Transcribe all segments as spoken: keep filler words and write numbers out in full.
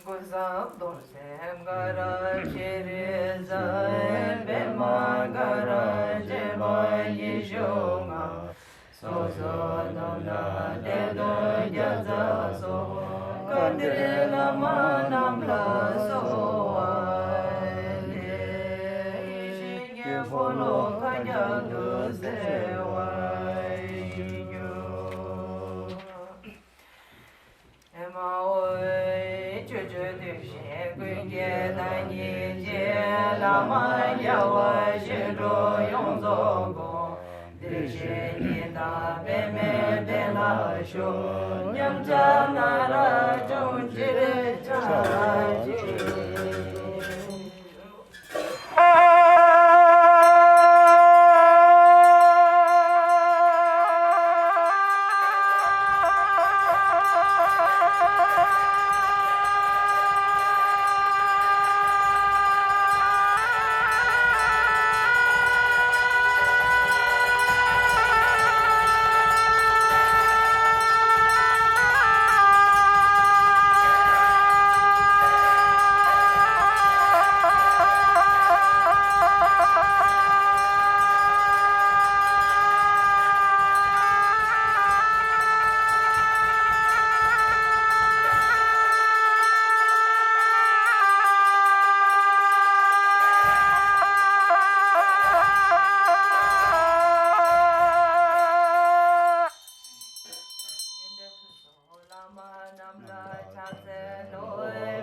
ཀུན་བཟང་རྡོར་སེམས་དགའ་རབ་ཤེས་རིག་མཛད། པདྨ་དགའ་རབ་རྗེ་འབངས་ཉི་ཤུ་ལྔ། སོ་སོའི་ནང་ན་གཏེར་སྟོན་བརྒྱ་རྩ་སོགས། བཀའ་གདམས་བླ་མ་རྣམས་ལ་གསོལ་བ་འདེབས། ཡེ་ཤེས་ཀྱི་འཁོར་ལོ་མཁའ་ཁྱབ་ཏུ་གསལ་བར་གྱུར། ཨེ་མ་ཧོ། ཆོས་སྤྱོད་འདུལ་ཞིང་ཀུན་གྱི་བདག་ཉིད་ཀྱི། བླ་མ་རྒྱལ་བ་ཞིང་འགྲོ་ཡོངས་རྫོགས་སྐུ། བདེ་གཤེགས་ཉི་ཟླ་པདྨའི་གདན་ལ་བཞུགས། ཉམས་ཆག་ན་ར་བྱུང་ཕྱིར་ཕྱག་བགྱིའོ། བླ་མ་རྣམས་ལ་ཕྱག་འཚལ་ལོ།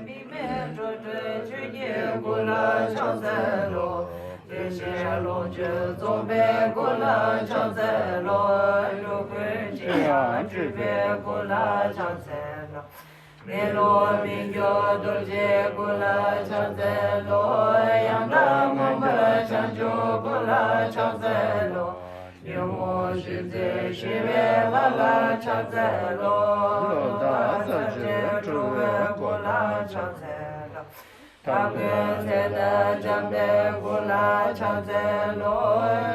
དམིགས་མེད་སྤྲོས་བྲལ་ཆོས་ཀྱི་སྐུ་ལ་ཕྱག་འཚལ་ལོ། བདེ་གཤེགས་ལོངས་སྤྱོད་རྫོགས་པའི་སྐུ་ལ་ཕྱག་འཚལ་ལོ། འགྲོ་ཀུན་ཇི་ཡང་སྤྲུལ་པའི་སྐུ་ལ་ཕྱག་འཚལ་ལོ། མི་སློབ་མི་སྐྱོ་རྡོ་རྗེའི་སྐུ་ལ་ཕྱག་འཚལ་ལོ། ཡང་དག་མངོན་པར་བྱང་ཆུབ་སྐུ་ལ་ཕྱག་འཚལ་ལོ། ཉོན་མོངས་ཞི་མཛད་ཞི་བའི་ལྷ་ལ་ཕྱག་འཚལ་ལོ། ལོ་ཟླ་ཚར་གཅོད་འཁྲུ་བའི་སྐུ་ལ་ཕྱག་འཚལ་ལོ། ཐབས་མཁས་ཚེ་འདས་འཇམ་པའི་སྐུ་ལ་ཕྱག་འཚལ་ལོ།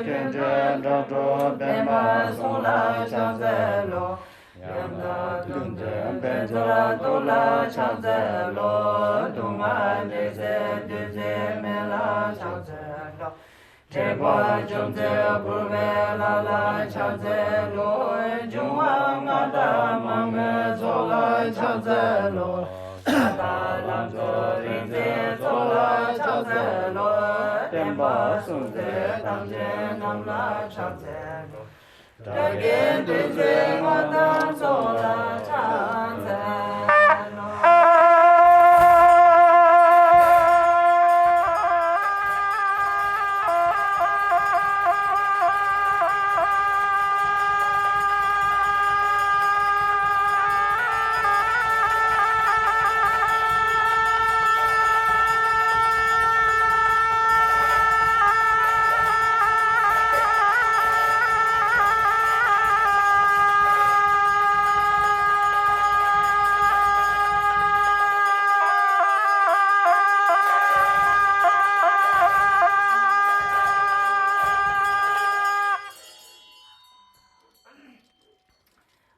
སྐྱེ་འགྲོའི་དགྲ་གྲོགས་པདྨ་གསུང་ལ་ཕྱག་འཚལ་ལོ། ཡང་དག་ཐུགས་འདོད་བཛྲ་ཏུ་ལ་ཕྱག་འཚལ་ལོ། སྡུག་བསྔལ་འདྲེ་སྲིན་བདུད་རྩི་མེ་ལ་ཕྱག་འཚལ་ལོ། དྲེགས་པ་འཇོམས་མཛད་ཕུར་པའི་ལྷ་ལ་ཕྱག་འཚལ་ལོ། འབྱུང་བ་ལྔ་དང་མ་མོའི་ཚོགས་ལ་ཕྱག་འཚལ་ལོ། ལྷ་དང་ལྷ་མཛོད་རིག་འཛིན་ཚོགས་ལ་ཕྱག་འཚལ་ལོ། བསྟན་པ་སྲུང་མཛད་དམ་ཅན་རྣམས་ལ་ཕྱག་འཚལ་ལོ། དགྲ་བགེགས་འདུལ་མཛད་དངོས་དང་ཚོགས་ལ་ཕྱག་འཚལ་ལོ།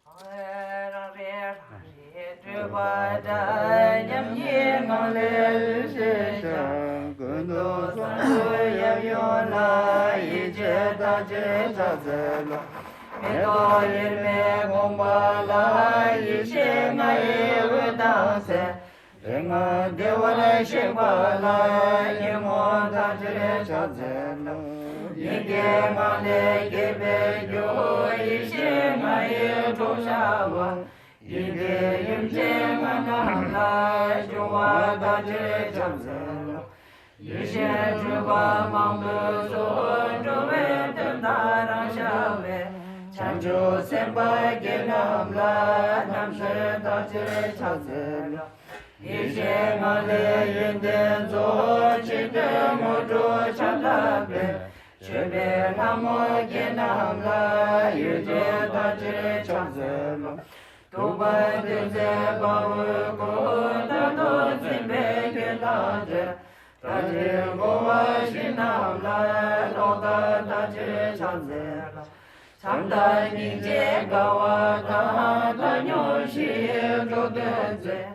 རང་རེ་རང་རེ་སྤྲོས་པ་དགྲ། མཉམ་ཉིད་ངང་ལས་ཡེ་ཤེས་ཤར། ཀུན་ཏུ་བཟང་པོ་ཡབ་ཡུམ་ལ། ཡིད་ཆེས་བདག་ཅེས་ཕྱག་འཚལ་ལོ། མེ་ཏོག་གཡེར་མའི་དགོངས་པ་ལ། ཡེ་ཤེས་ལྔ་ཡི་འོད་དང་འཚེ། རིག་སྔགས་བདེ་བར་གཤེགས་པ་ལ། ཉོན་མོངས་དག་ཕྱིར་ཕྱག་འཚལ་ལོ། ཡི་གེ་ལྔ་ལས་སྐྱེས་པའི་རྒྱུ། ཡེ་ཤེས་ལྔ་ཡི་གྲོགས་ཤར་བ། ཡི་གེ་ཡུམ་ཆེན་ལྔ་རྣམས་ལ། འབྱུང་བ་དག་ཕྱིར་ཕྱག་འཚལ་ལོ། ཡེ་ཤེས་སྤྲུལ་པ་མང་པོའི་ཚོགས། འགྲོ་བའི་དོན་དག་རང་ཤར་བའི། བྱང་ཆུབ་སེམས་དཔའ་བརྒྱད་རྣམས་ལ། རྣམ་ཤེས་དག་ཕྱིར་ཕྱག་འཚལ་ལོ། ཡེ་ཤེས་ལྔ་ལས་ཡོན་ཏན་རྫོགས། ཕྱི་དོན་དངོས་གྲུབ་ཆར་ལྟར་འཕེལ། མཆོད་པའི་ལྷ་མོ་བརྒྱད་རྣམས་ལ། ཡིད་ཆེས་དག་ཕྱིར་ཕྱག་འཚལ་ལོ། གདུག་པ་བདུད་རྩི་དཔའ་བོའི་སྐུ། རྟག་ཏུ་འཛིན་པའི་སྐྱོན་དང་བྲལ། དག་ཕྱིར་འཁོར་བ་ཞི་རྣམས་ལ། ལོག་ལྟ་དག་ཕྱིར་ཕྱག་འཚལ་ལོ། བྱམས་དང་སྙིང་རྗེ་དགའ་བ་དང་། ཐོས་མྱོང་ཞི་ཡི་འགྲོ་དོན་མཛད།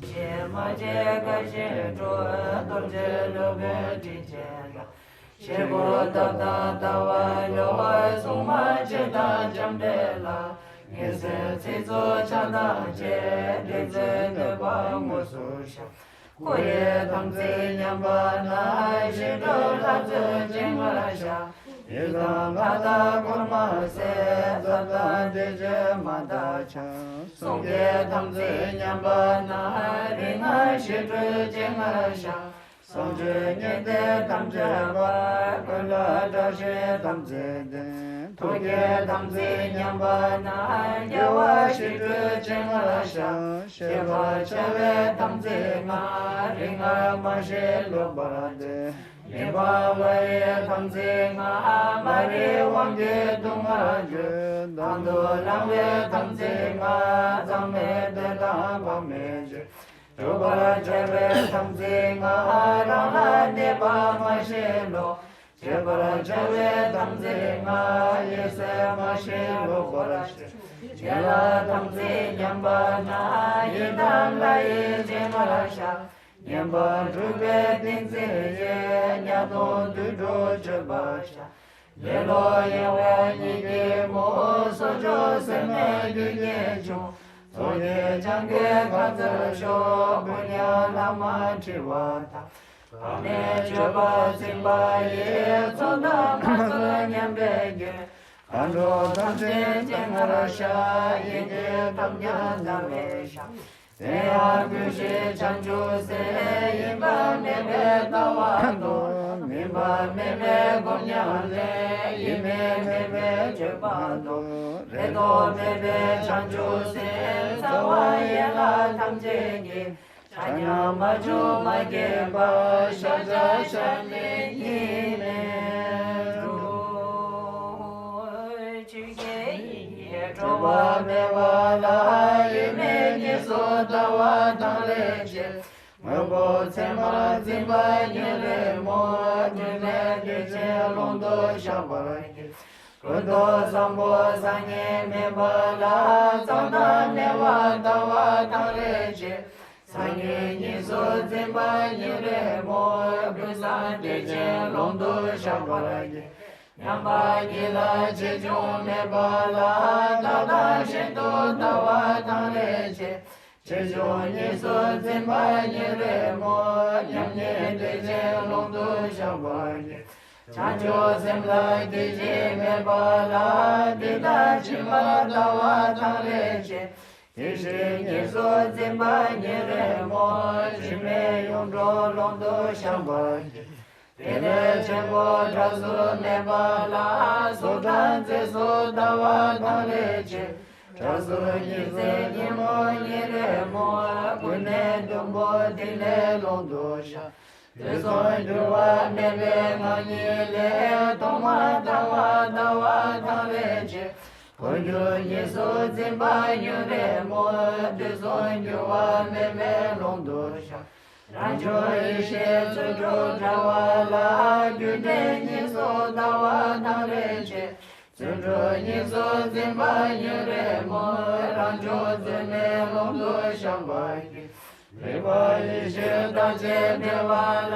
ཞེས་མ་བྱས་ཁ་ཞེ་སྤྲོ། རྡོ་རྗེ་སློབ་དཔོན་དྲིན་ཅན་ལ། ཞེ་པོ་བཏབ་དང་བལྟ་བ་ཡོད། སྲུང་མ་བྱེད་དང་འཇམ་དཔལ་ལ། ངན་སེམས་ཚིག་རྩུབ་ཆགས་སྡང་བཅས། བདེན་འཛིན་གནོད་པ་དངོས་སུ་བཤགས། ཁོ་ཡི་དམ་ཚིག་ཉམས་པ་ན། ཞི་ཁྲོའི་ལྷ་མཛོད་སྤྱན་སྔར་བཤགས། ཡི་དམ་ལྷ་དང་འཁོར་མ་སྲས། ཚངས་དང་སྡེ་བརྒྱད་མ་དག་ཕྱག། གསུང་གི་དམ་ཚིག་ཉམས་པ་ན། རིགས་ལྔ་ཞི་ཁྲོའི་སྤྱན་སྔར་བཤགས། གསང་སྤྱོད་ཉན་ཐོས་ཐམས་ཅད་པ། ཀུན་ལ་བཀྲ་ཤིས་དམ་ཚིག་ལྡན། ཐུགས་ཀྱི་དམ་ཚིག་ཉམས་པ་ན། རྒྱལ་བ་ཞི་ཁྲོའི་སྤྱན་སྔར་བཤགས། ཞེས་པར་བྱ་བའི་དམ་ཚིག་ལྔ། རིགས་ལྔ་མ་ཞིག་ལོག་པར་སྟེ། མི་ཕམ་པ་ཡི་དམ་ཚིག་ལྔ། མ་རིག་དབང་གིས་སྡུག་བསྔལ་སྤྱོད། དང་དུ་བླང་བའི་དམ་ཚིག་ལྔ། གཙང་མའི་འདོད་དང་བག་མེད་སྤྱོད། སྒྲུབ་པར་བྱ་བའི་དམ་ཚིག་ལྔ། རང་ལ་གནོད་པ་མ་ཞིག་ལོག། བྱེད་པར་བྱ་བའི་དམ་ཚིག་ལྔ། གཡེལ་སོས་མ་ཞིག་ལོག་པར་སྤྱོད། གཞན་ལ་དམ་ཚིག་ཉམས་པ་ན། ཡི་དམ་ལྷ་ཡི་སྤྱན་སྔར་བཤགས། ཉན་པར་སྒྲུབ་པའི་ཏིང་འཛིན་ཡིས། ཉ་གདོང་དུད་འགྲོ་སྤྱོད་པར་བྱ། ལེ་ལོ་གཡེང་བ་གཉིད་ཀྱིས་མུག། གསོད་གཅོད་ཟེར་མེད་རྒྱུད་ཀྱིས་འབྱུང་། ཚོགས་ཀྱི་སྤྱང་ཀའི་ཁ་ཚར་ཤོག། བུ་ཉ་ལྷག་མ་འཁྲི་བ་དག། བག་མེད་སྤྱོད་པ་འཛིན་པ་ཡིས། ཚོགས་དང་མ་ཚོགས་མཉམ་པའི་རྒྱུ། མཁའ་འགྲོ་ཐམས་ཅད་སྤྱན་སྔར་བཤགས། ཡི་གེ་ཐམས་ཅད་བཟླ་བར་བྱ། དེ་ཡང་ཀུན་གཞི་བྱང་ཆུབ་སེམས། ཡིན་པ་མེད་པའི་ལྟ་བ་དང་། མིན་པ་མེད་པའི་སྒོམ་ཉམས་ལེན། ཡིན་མིན་མེད་པའི་སྤྱོད་པ་དང་། རེ་དོགས་མེད་པའི་བྱང་ཆུབ་སེམས། རྩ་བ་ཡན་ལག་ཐམས་ཅད་ཀྱི། ཆ་མཉམ་མ་བྱུང་མ་སྐྱེས་པ། ཤ་ཆ་ཤ་མེད་གཉིས་མེད་འགྲོ། ཆོས་ཀྱི་དབྱིངས་ཉིད་གྲོལ་བ་མེད་པ་ལ། ཡིན་མིན་གཉིས་སུ་ལྟ་བ་དང་ལེན་བྱེད། དངོས་པོ་མཚན་མར་འཛིན་པ་ཉོན་མོངས། རྒྱུ་མེད་འདོད་ཆེན་ཀློང་དུ་བཤགས་པར་བགྱི། ཀུན་ཏུ་བཟང་པོ་བཟང་ངན་མེད་པ་ལ། བཟང་དང་མེད་པར་ལྟ་བ་དང་ལེན་བྱེད། བཟང་ངན་གཉིས་སུ་འཛིན་པ་ཉོན་མོངས། ཀུན་བཟང་བདེ་ཆེན་ཀློང་དུ་བཤགས་པར་བགྱི། མཉམ་པ་གཉིས་ལ་ཆེ་ཆུང་མེད་པ་ལ། བདག་དང་གཞན་དུ་ལྟ་བ་དང་ལེན་བྱེད། ཆེ་ཆུང་གཉིས་སུ་འཛིན་པ་ཉོན་མོངས། མཉམ་ཉིད་བདེ་ཆེན་ཀློང་དུ་བཤགས་པར་བགྱི། བྱང་ཆུབ་སེམས་ལ་སྐྱེ་འཆི་མེད་པ་ལ། འདི་དང་ཕྱི་མར་ལྟ་བ་དང་ལེན་བྱེད། དེ་བཞིན་ཉིད་སུ་འཛིན་པ་ཉོན་མོངས། ཕྱི་མའི་ཡོངས་གྲོལ་ཀློང་དུ་བཤགས་པར་བགྱི། དེ་ལས་ཆེན་པོ་གྲངས་སུ་མེད་པ་ལ། གཟུགས་དང་མཛེས་སུ་ལྟ་བ་དང་ལེན་བྱེད། གྲངས་སུ་གཉིས་བརྩེགས་ཉོན་མོངས་ཉོན་མོངས། ཀུན་ནས་བདུན་པོ་ཐིག་ལེ་ཀློང་དུ་བཤགས། དུས་གསུམ་འགྱུར་བ་མེད་པའི་ངང་ཉིད་ལས། ཐོག་མར་དང་པོར་ལྟ་བ་དང་ལེན་བྱེད། འཕོ་འགྱུར་གཉིས་སུ་འཛིན་པ་ཉོན་མོངས། དུས་གསུམ་འགྱུར་བ་མེད་པའི་ཀློང་དུ་བཤགས། རང་བྱུང་ཡེ་ཤེས་རྫུ་འཕྲུལ་དྲ་བ་ལ། རྒྱུ་འབྲས་གཉིས་སུ་ལྟ་བ་དང་ལེན་བྱེད། རྫུ་འཕྲུལ་གཉིས་སུ་འཛིན་པ་ཉོན་མོངས། རང་བྱུང་རྫུན་མའི་ཀློང་དུ་བཤགས་པར་བགྱི། རིག་པ་ཡེ་ཤེས་རྟག་ཆད་མེད་པ་ལ།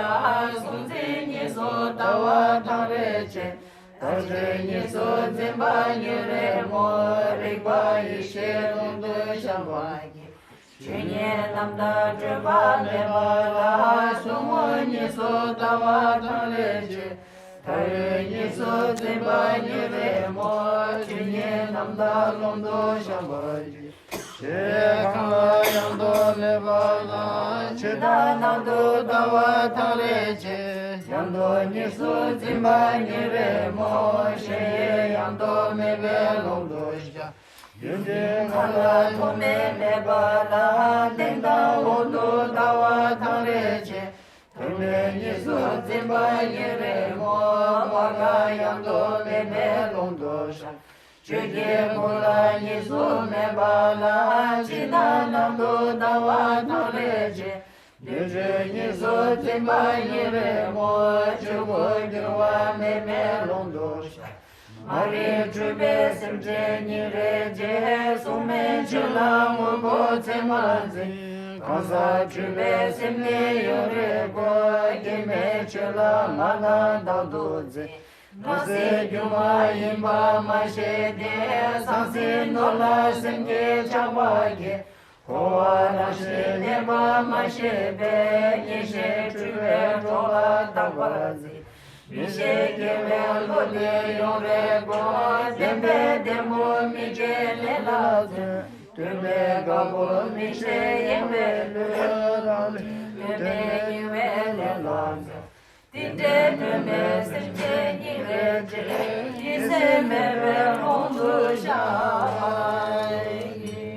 གཟུང་འཛིན་གཉིས་སུ་ལྟ་བ་དང་རེག་བྱའི། རྟག་ཆད་གཉིས་སུ་འཛིན་པ་ཉིད་རེད་མོད། རིག་པ་ཡེ་ཤེས་ཀློང་དུ་བཞག་པ་ཡིས། ཆོས་ཉིད་རྣམ་དག་སྤྲོས་པ་མེད་པ་ལ། ཟུག་རྔུ་གཉིས་སུ་ལྟ་བ་དང་རེག་བྱའི། མཐའ་ཡས་གཉིས་སུ་འཛིན་པ་ཉིད་རེད་མོད། ཆོས་ཉིད་རྣམ་དག་ཀློང་དུ་བཞག་པ་ཡིས། ཞེས་གང་ལ་ཡང་དུ་མེད་པ་ལ། ཇི་ལྟར་སྣང་དུ་ལྟ་བ་དང་རེག་བྱའི། ཡང་དུ་གཉིས་སུ་འཛིན་པ་ཉིད་རེད་མོད། གཞན་ཡང་དུ་མེད་པའི་ཀློང་དུ་བཞག། ཡུལ་ཅན་གང་ལ་ཐོགས་མེད་མེད་པ་ལ། སྟེང་དང་འོག་ཏུ་ལྟ་བ་དང་རེག་བྱའི། ཐོགས་མེད་གཉིས་སུ་འཛིན་པ་ཉིད་རེད་མོད། བར་གང་ཡང་དུ་མེད་པའི་ཀློང་དུ་བཞག། ཆོས་ཀྱི་ཀུན་ལ་གཉིས་སུ་མེད་པ་ལ། ཇི་ལྟར་སྣང་དུ་ལྟ་བ་དང་རེག་བྱའི། འདོད་ཆོས་གཉིས་སུ་འཛིན་པ་ཉིད་རེད་མོད། ཆོས་ཀུན་འགྱུར་བ་མེད་པའི་ཀློང་དུ་བཞག། མ་རིག་འཁྲུལ་པའི་སེམས་ཅན་ཉིད་རེད་ཅེས། གཟུགས་མེད་ཆོས་ལ་དངོས་པོ་ཚད་མར་འཛིན། གང་ཟག་འཁྲུལ་པའི་སེམས་ནི་ཡོད་རེད་ཀོ། སྐྱེ་མེད་ཆོས་ལ་ང་རང་བདག་ཏུ་འཛིན། སྣང་སྲིད་སྒྱུ་མ་ཡིན་པ་མ་ཤེས་ཏེ། སྣང་སྲིད་ནོར་ལ་སེམས་བསྐྱེད་ཆགས་པ་སྐྱེ། འཁོར་བ་རང་བཞིན་བདེན་པ་མ་ཤེས་པས། ཉེར་ཞི་འཁྲུལ་པའི་གྲོགས་ལ་བཏགས་པར་འཛིན། མི་ཤེས་སྐྱེ་བའི་བློ་དེ་ཡོང་རེ་དགོས། བདེན་པའི་ལྡེ་མོ་མིག་འབྱེད་ལས་ལ་བརྩོན། སྟོན་པའི་བཀའ་པོ་མིག་འབྱེད་གཡེང་བའི་བློས། རང་ལས་སྟོན་པའི་གཡེང་བའི་ལས་ལ་བརྩོན། དེ་འདྲའི་སྟོན་པའི་སེམས་ཅན་ཉིད་རེད་ཅེས། ཡེ་ཤེས་མེད་པའི་ཀློང་དུ་བཞག་པ་ཡིས།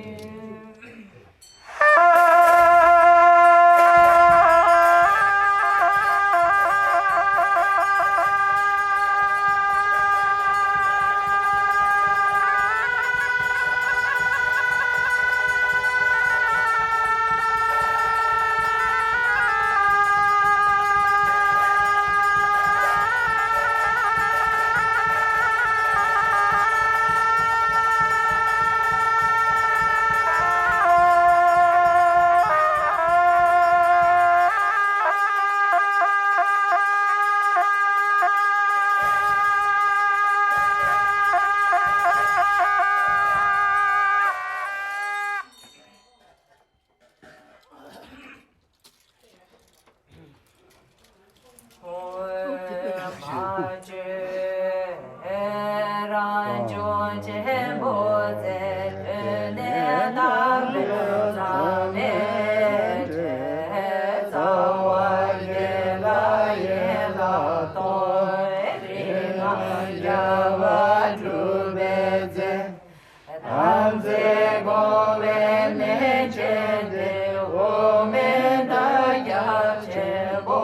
དམ་ཚིག་གོང་བའི་གནས་ཆེན་ཏེ། འོག་མིན་དག་ཀྱང་ཆེན་པོ་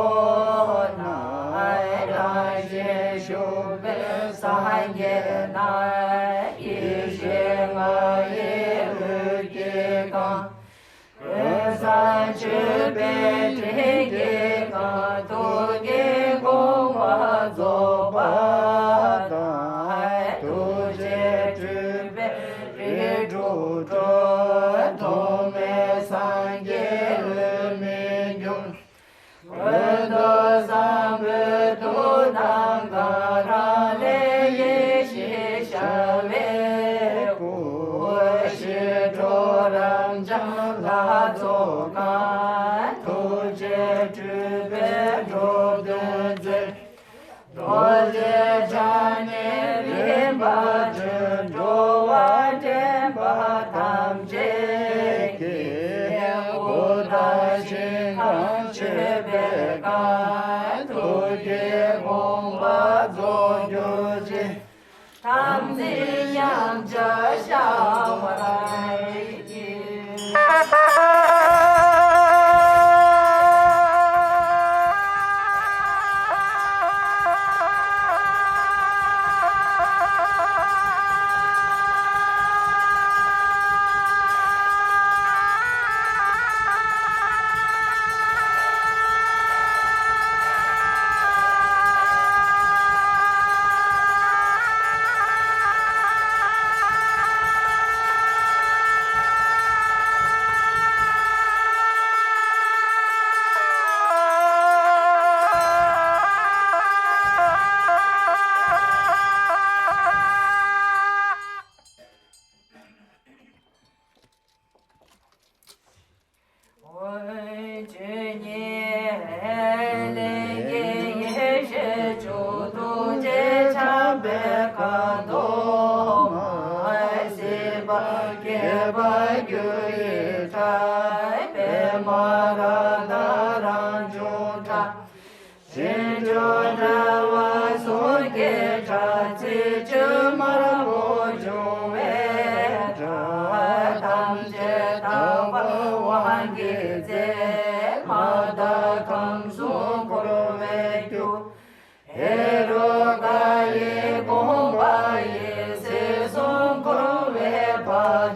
ན། རང་བཞིན་བཞུགས་པའི་སངས་རྒྱས་ན། ཡེ་ཤེས་ལྔ་ཡི་འོད་ཀྱིས་གང་། ཀུན་བཟང་སྤྱོད་པའི་སྤྲིན་གྱིས་གང་། ཐུགས་ཀྱི་དགོངས་པ་རྫོགས་པ་དང་། ཐུགས་རྗེས་སྤྲུལ་པའི་རིགས་དྲུག་སྒྲོལ། ཐོགས་མེད་སངས་རྒྱས་འོད་མི་འགྱུར། ཀུན་ཏུ་བཟང་པོའི་མཐུ་དང་མཁའ། རང་ལས་ཡེ་ཤེས་ཤར་བའི་སྐུ། ཞི་ཁྲོ་རབ་འབྱམས་ལྷ་ཚོགས་གང་། ཐུགས་རྗེས་སྤྲུལ་པའི་འགྲོ་དོན་མཛད། རྡོ་རྗེ་འཆང་ནི་རིམ་པ་བྱོན། འགྲོ་བ་འདྲེན་པ་ཐམས་ཅད་ཀྱི། སྐུ་དང་ཞིང་ཁམས་མཆོད་པས་གང་། ཐུགས་ཀྱི་དགོངས་པ་རྫོགས་གྱུར་ཅིག། དམ་ཚིག་ཉམས་ཆག་བཤགས་པར་བགྱི། ཆོས་ཉིད་ལས་ཀྱི་ཡེ་ཤེས་མཆོག་ཐུགས་རྗེ་འཆང་བའི་ཁ་དོག་མ། སྲིད་པ་སྐྱེ་བ་རྒྱུ་ཡི་ཕྲ། པདྨ་རཱ་ད་རང་བྱུང་ཕྲ། ཕྱིན་བཅུ་དྲ་བ་སོགས་ཀྱི་ཕྲ། ཚིག་བཅུ་དམར་པོ་འབྱུང་བའི་ཕྲ། ཐམས་ཅད་དག་པ་དབང་གི་རྫས། མ་དག་ཁམས་གསུམ་འཁོར་བའི་རྒྱུ། ཧེ་རུ་ཀ་ཡི་དགོངས་པ་ཡི། སྲིད་གསུམ་འཁོར་བའི་བག་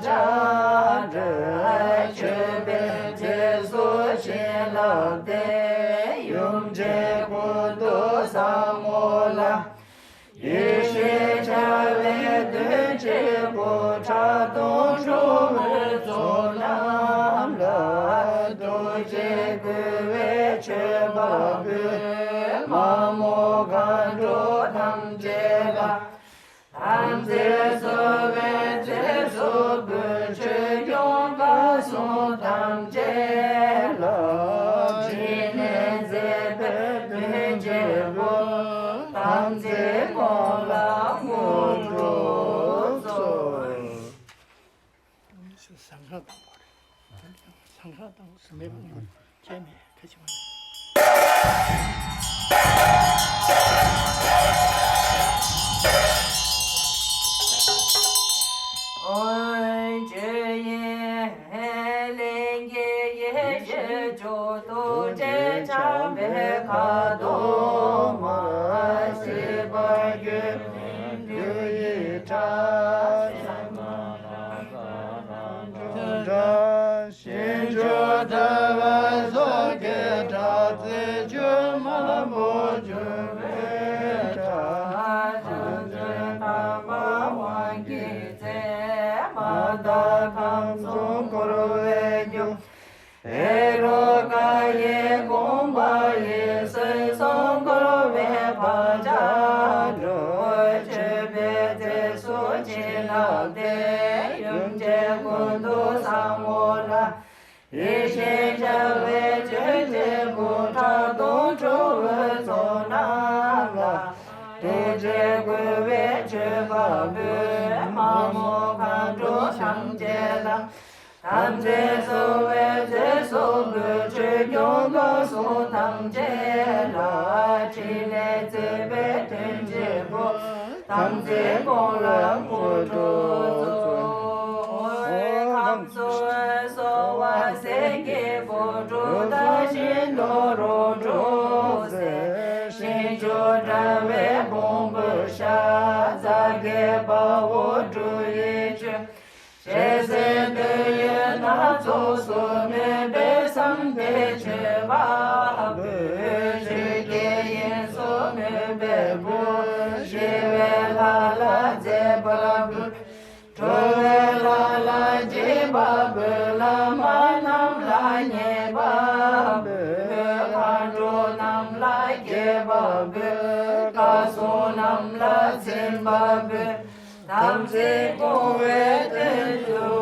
ཆགས་བྲལ། མཆོད་པའི་རྫས་སུ་བྱིན་བརླབས་ཏེ། ཡུམ་ཆེན་ཀུན་ཏུ་བཟང་མོ་ལ། ཡེ་ཤེས་འཆར་བའི་དོན་བྱེད་པོ། ཕྲག་དོག་ཁྲོ་བོའི་ཚོགས་རྣམས་ལ། ཐུགས་རྗེས་བསྐུལ་བའི་མཆོད་པ་འབུལ། མ་མོ་མཁའ་འགྲོ་ཐམས་ཅད་ལ། དམ་ཚིག་གསོ་བའི་རྫས་སུ་འབུལ། ཆོས་སྐྱོང་བསྐང་གསོ་ཐམས་ཅད་ལ། ཕྲིན་ལས་མཛད་པའི་དོན་བྱེད་པོ། དམ་ཚིག་སྐོང་ལ་དངོས་གྲུབ་སྩོལ། ཟངས་ཁ་དང་པོ་རེད། ཟངས་ཁ་དང་པོ་མེད་པ་ཁྱད་མེད་ཁ་ཆེ་བ་རེད། ཨོ་ཆོས་དབྱིངས་ལས་ཀྱི་ཡེ་ཤེས་མཆོག་ཐུགས་རྗེ་འཆང་བའི་ཁ་དོག་མ། སྲིད་པ་རྒྱུ་རྒྱུ་ཡི་ཕྲ། ཕྱིན་བཅུ་དྲ་བ་སོགས་ཀྱི་ཕྲ། ཚིག་བཅུ་དམར་པོ་འབྱུང་བའི་ཕྲ། ཐམས་ཅད་དག་པ་དབང་གི་རྫས། མ་དག་ཁམས་གསུམ་འཁོར་བའི་རྒྱུ། ཧེ་རུ་ཀ་ཡི་དགོངས་པ་ཡི། སྲིད་གསུམ་འཁོར་བའི་བག་ཆགས་བྲལ། མཆོད་པའི་རྫས་སུ་བྱིན་བརླབས་ཏེ། ཡུམ་ཆེན་ཀུན་ཏུ་བཟང་མོ་ལ། ཡེ་ཤེས་འཆར་བའི་ཆོས་བྱེད་པོ། ཕྲག་དོག་ཁྲོ་བོའི་ཚོགས་རྣམས་ལ། ཐུགས་རྗེས་བསྐུལ་བའི་མཆོད་པ་འབུལ། མ་མོ་མཁའ་འགྲོ་ཐམས་ཅད་ལ། དམ་ཚིག་གསོ་བའི་རྫས་སུ་འབུལ། ཆོས་སྐྱོང་བསྐང་གསོ་ཐམས་ཅད་ལ། ཕྲིན་ལས་མཛད་པའི་དོན་བྱེད་པོ། དམ་ཚིག་སྐོང་ལ་དངོས་གྲུབ་སྩོལ། ཁམས་གསུམ་གསོལ་བ་སེང་གེ་པོ། གྲུབ་མཐའ་བཞི་མདོ་རུ་དྲུག་གསལ། ཕྱིན་བཅུ་དྲ་བའི་བོང་བུ་ཤ། རྩ་བརྒྱད་དཔའ་བོ་འབྲུ་ཡི་ཆུ། ཞལ་ཟས་དོན་ཡོད་སྣ་ཚོགས་སུ། མོས་པས་བསམ་པའི་མཆོད་པ་འབུལ། ཆོས་ཀྱི་དབྱིངས་སུ་མོས་པས་འབུལ། ཞི་བའི་ལྷ་ལ་མཛེས་པར་འབུལ། ཁྲོ་བོའི་ལྷ་ལ་བརྗིད་པར་འབུལ། ལྷ་མ་རྣམས་ལ་མཉེས་པར་འབུལ། མཁའ་འགྲོ་རྣམས་ལ་དགྱེས་པར་འབུལ། བསྐང་གསོ་རྣམས་ལ་ཚིམ་པར་འབུལ། དམ་ཚིག་སྐོང་བའི་དོན་དུ།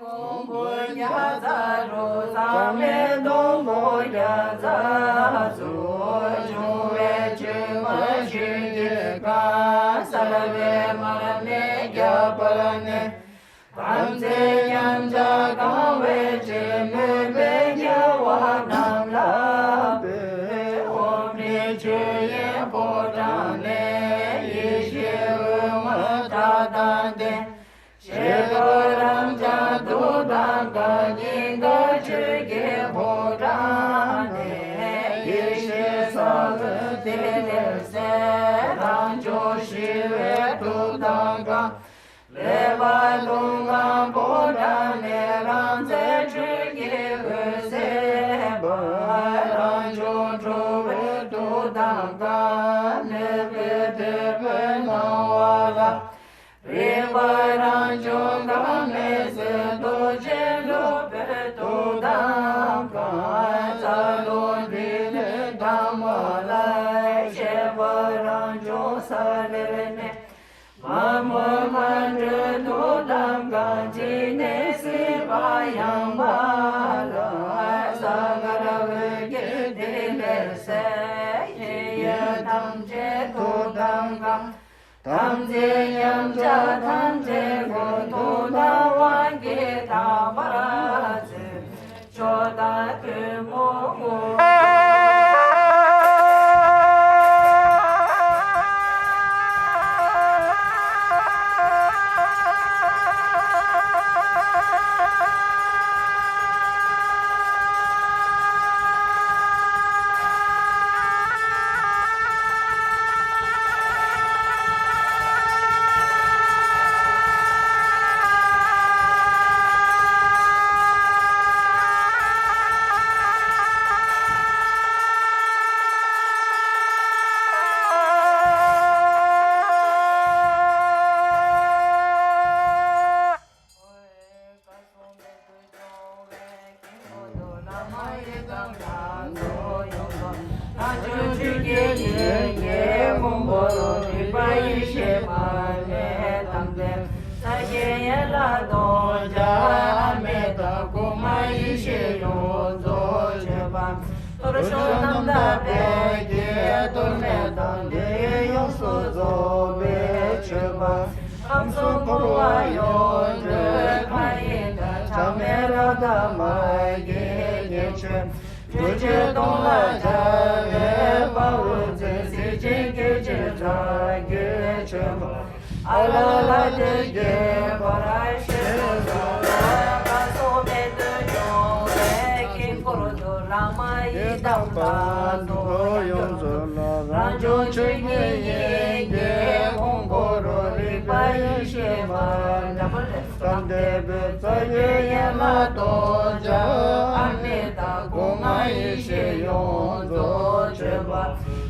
ཀོང་བུ་བརྒྱ་རྩ་དྲུག། ཚངས་པའི་སྡོང་པོ་བརྒྱ་རྩ་གསུམ། འབྱུང་བའི་བཅུད་མ་ཆུ་སྐྱེས་ཁ། གསལ་བའི་མར་མེ་བརྒྱ་པར་གནས། དམ་ཚིག་ཉམས་ཆག་གང་བའི་ཕྱིར། མོས་པའི་དགེ་བ་རྣམས་ལ་འབུལ། འོག་མིན་ཆོས་དབྱིངས་ཕོ་བྲང་ནས། ཡེ་ཤེས་འོད་ལྔ་ཕྲ་དང་ལྡན། ཤེས་པ་རང་རྐྱ་ཐུགས་དམ་བསྐང་། སྙིང་ག་ཆོས་ཀྱི་ཕོ་བྲང་ནས། ཡེ་ཤེས་ས་བོན་ཐིག་ལེར་གསལ། རང་བྱུང་ཞི་བའི་ཐུགས་དམ་བསྐང་། ལེགས་པར་ཐུགས་ཀའི་ཕོ་བྲང་ནས། རང་རྩལ་འཕྲུལ་གྱི་འོད་ཟེར་འབར། རང་བྱུང་ཁྲོ་བོའི་ཐུགས་དམ་བསྐང་། གནོད་པའི་དྲེད་པའི་སྣང་བ་ལ། རིག་པ་རང་བྱུང་འགག་མེད་གསལ། རྡོ་རྗེ་སློབ་དཔོན་ཐུགས་དམ་བསྐང་། རྩ་རླུང་ཐིག་ལེ་དྭངས་མ་ལ། ཤེས་པ་རང་བྱུང་ས་ལེར་གནས། མ་རྨོས་མ་འགྲོས་ཐུགས་དམ་བསྐང་། ཅི་སྙེད་སྲིད་པ་ཡངས་པ་ལ། ས་གར་འོད་ཀྱི་ཐིག་ལེར་གསལ། ཡིད་ཡུལ་ཐམས་ཅད་ཐུགས་དམ་བསྐང་། དམ་ཚིག་ཉམས་ཆག་ཐམས་ཅད་ཀུན། ཐུགས་དམ་དབང་གིས་དག་པར་མཛོད། མཆོག་དང་ཐུན་མོང་ངོ་། གཏོར་མ་ཡེ་ཤེས་ཡོངས་རྫོགས་མཆོད་པ། གཏོར་གཞོང་རྣམ་དག་པད་ཀྱིས་གཏོར་མས་དང་འདོད་ཡོན་ཡོངས་སུ་རྫོགས་པའི་མཆོད་པ། ཁམས་གསུམ་འཁོར་བ་ཡོངས་སྒྲོལ་མཁའ་ཡི་མཐའ། ཆགས་མེད་རབ་དང་མ་སྐྱེས་ཉེར་སྤྱོད། སྒྲོལ་བཅོས་གཏོང་ལ་སྦྱར་བའི་དཔའ་བོས་མཛད། སྲིད་ཞིའི་སྐྱེ་མཆེད་ཕྲག་བརྒྱའི་མཆོད་པ། ཨ་ལ་ལ་དེ་དགྱེས་པར་བཞེས་སོ། ལྷ་སོགས་མེད་དུ་མྱོང་བའི་དཀྱིལ་འཁོར་དུ། བླ་མ་ཡི་དམ་ལྷ་ཚོགས་ཡོངས་སུ་རང་བྱུང་ཆོས་ཉིད་ཡིན་གྱི་དབང་པོ་རུ། རིག་པ་ཡེ་ཤེས་མ་ལུས་དང་ལྡན་པའི། རྩ་བརྒྱད་ཡན་ལག་ཐོགས་བཅས་ཨ་མི་དང་སྐུ་ལྔ་ཡེ་ཤེས་ཡོངས་རྫོགས་མཆོད་པ།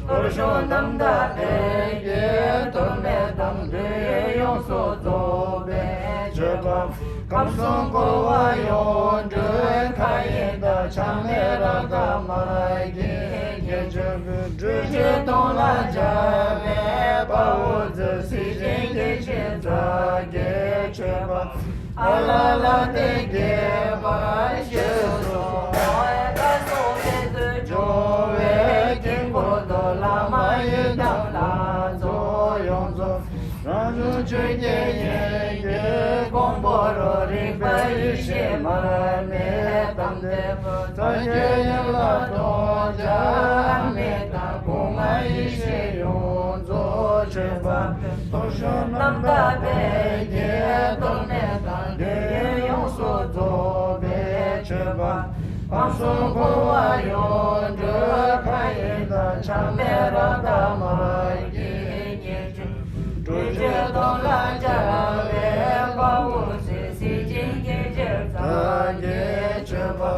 གཏོར་གཞོང་རྣམ་དག་པད་ཀྱིས་གཏོར་མས་དང་འདོད་ཡོན་ཡོངས་སུ་རྫོགས་པའི་མཆོད་པ། ཁམས་གསུམ་འཁོར་བ་ཡོངས་སྒྲོལ་མཁའ་ཡི་མཐའ། ཆགས་མེད་རབ་དང་མ་སྐྱེས་ཉེར་སྤྱོད་པའི། སྒྲོལ་བཅོས་གཏོང་ལ་སྦྱར་བའི་དཔའ་བོས་མཛད། སྲིད་ཞིའི་སྐྱེ་མཆེད་ཕྲག་བརྒྱའི་མཆོད་པ། ཨ་ལ་ལ་དེ་དགྱེས་པར་བཞེས་སོ། ལྷ་སོགས་མེད་དུ་མྱོང་བའི་དཀྱིལ་འཁོར་དུ། བླ་མ་ཡི་དམ་ལྷ་ཚོགས་ཡོངས་སུ། རང་བྱུང་ཆོས་ཉིད་ཡིན་གྱི་དབང་པོ་རུ། རིག་པ་ཡེ་ཤེས་མ་ལུས་དང་ལྡན་པ། རྩ་བརྒྱད་ཡན་ལག་ཐོགས་བཅས་ཨ་མི་དང་སྐུ་ལྔ་ཡེ་ཤེས་ཡོངས་རྫོགས་མཆོད་པ། གཏོར་གཞོང་རྣམ་དག་པད་ཀྱིས་གཏོར་མས་དང་འདོད་ཡོན་ཡོངས་སུ་རྫོགས་པའི་མཆོད་པ། ཁམས་གསུམ་འཁོར་བ་ཡོངས་སྒྲོལ་མཁའ་ཡི་མཐའ། ཆགས་མེད་རབ་དང་མ་སྐྱེས་ཉེར་སྤྱོད། སྒྲོལ་བཅོས་གཏོང་ལ་སྦྱར་བའི་དཔའ་བོས་མཛད། སྲིད་ཞིའི་སྐྱེ་མཆེད་ཕྲག་བརྒྱའི་མཆོད་པ།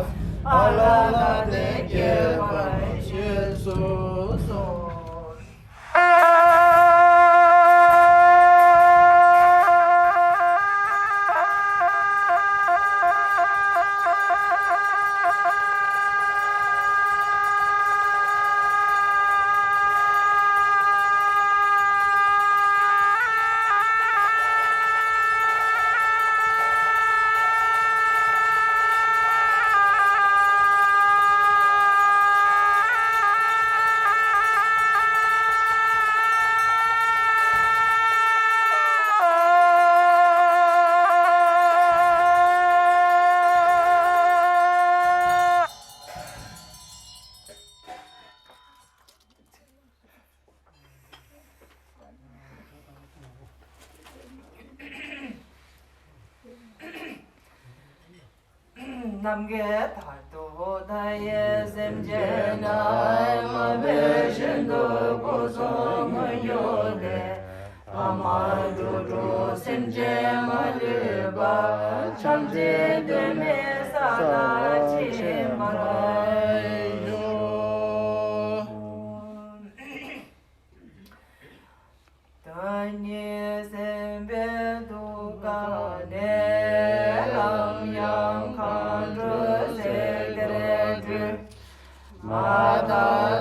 ཨ་ལ་ལ་དེ་དགྱེས་པར་བཞེས་སུ་གསོལ། ནམ་མཁའི་མཐར་ཐུག་མཐའ་ཡས་སེམས་ཅན་རྣམས། མ་འོངས་བཞིན་དུ་སྐུ་གསུམ་མངོན་གྱུར་ཏེ། ཐ་མལ་དུ་འཁྲུག་སེམས་ཅན་མ་ལུས་པ། བྱང་ཆུབ་སྟོད་སྨད་ས་ལ་ཕྱིན་པར་ཤོག། དོན་གཉིས་སེམས་དཔའི་ཐུགས་ཀ་ནས། ལམ་ཡང་མཁའ་འགྲོ་སྲས་དེར་འཕྲོས། མ་དག་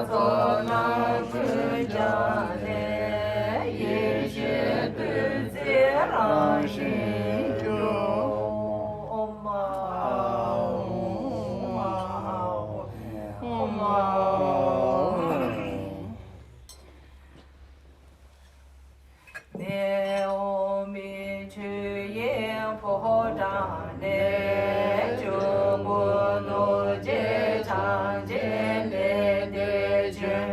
ཚོགས་རྣམས་ཀུན་སྦྱངས་ནས། ཡེ་ཤེས་བདུད་རྩིའི་རང་བཞིན་སྐྱོབ། ཨོཾ་ཨཱཿཧཱུྃ་ཨཱཿཧཱུྃ་ཨཱཿཧཱུྃ། ནས་འོག་མིན་ཆོས་དབྱིངས་ཕོ་བྲང་ནས། ཆོས་སྐུ་རྡོ་རྗེ་འཆང་ཆེན་ལས་འདས་བྱོན།